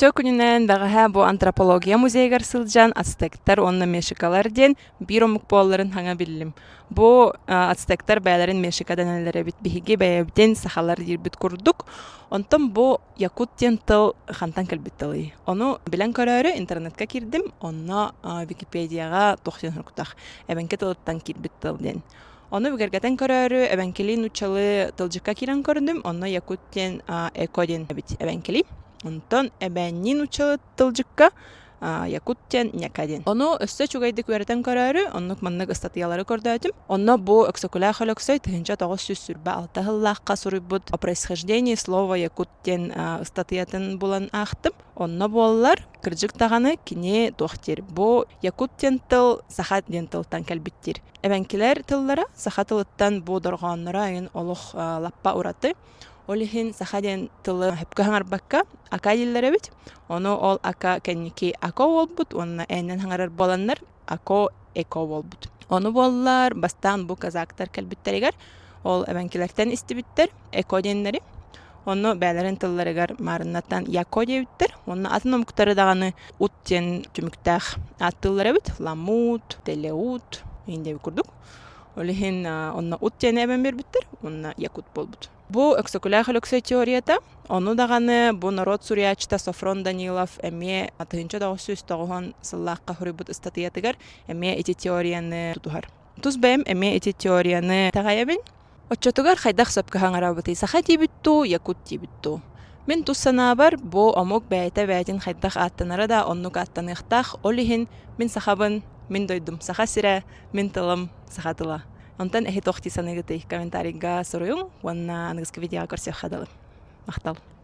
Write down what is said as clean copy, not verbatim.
Үтүө күнүнэн бэҕэһээ бу антропология музейыгар сылдьан ацтектар уонна мешикалар диэн биир омук буолларын саҥа биллим. Бу ацтектар бэйэлэрин мешика дэнэллэр эбит, биһиги бэйэбитин сахалар диирбит курдук. Онтон бу якут диэн тыл хантан кэлбит тылый? Ону билэн көрөөрү интернетка киирдим, онно Википедияҕа туох диэн суруктаах эбэҥки тылыттан киирбит тыл диэн. Ону бигэргэтэн көрөөрү эбэҥкилии нууччалыы тылдьыкка киирэн көрдүм, онно якут диэн эко диэн эбит эбэҥкилии. Онтон эбээннии нууччалыы тылдьыкка якут диэн ньака диэн. Ону өссө үчүгэйдик үөрэтэн көрөөрү, оннук маннык ыстатыйалары көрдөөтүм. Онно бу Өксөкүлээх Өлөксөй 1926 сыллаахха суруйбут «О происхождении слова якут» диэн ыстатыйатын булан аахтым. Онно буоллар, кырдьык даҕаны кини туох диир, бу якут диэн тыл саха диэн тылтан кэлбит диир. Эбэҥкилэр тыллара саха тылыттан бу дорҕоонноро айын олох лаппа ураты. Ол иһин саха диэн тылы сөпкө саҥарбакка ака дииллэр эбит. Ону ол ака кэнники ако буолбут уонна ээннэн саҥарар буоланнар ако эко буолбут. Ону буоллар бастаан бу казактар кэлбиттэригэр ол эбэҥкилэртэн истибиттэр эко диэннэри. Онно бэйэлэрин тылларыгар маарыннатан яко диэбиттэр. Уонна атын омуктары даҕаны ут диэн түмүктээх ааттыыллар эбит. Ламут, телеут, индия курдук. Ол иһин онно ут диэн эбэн биэрбиттэр уонна якут буолбут. Бу Өксөкүлээх Өлөксөй теорията. Ону даҕаны бу норуот суруйааччыта Софрон Данилов эмиэ 1990 сыллаахха суруйбут ыстатыйатыгар эмиэ ити теорияны тутуһар. Тус бэйэм эмиэ ити теорияны итэҕэйэбин. Оччотугар хайдах сөпкө саҥарабытый, саха диибит дуу, якут диибит дуу? Мин тус санаабар, бу омук бэйэтэ бэйэтин хайдах ааттанара да оннук ааттаныахтаах. Ол иһин мин сахабын, мин дойдум Саха сирэ, мин тылым саха тыла. Онтон эһи туох дии саныыгытый? Комментарийга суруйуҥ уонна аныгыскы видеоҕа көрсүөххэ дылы. Махтал.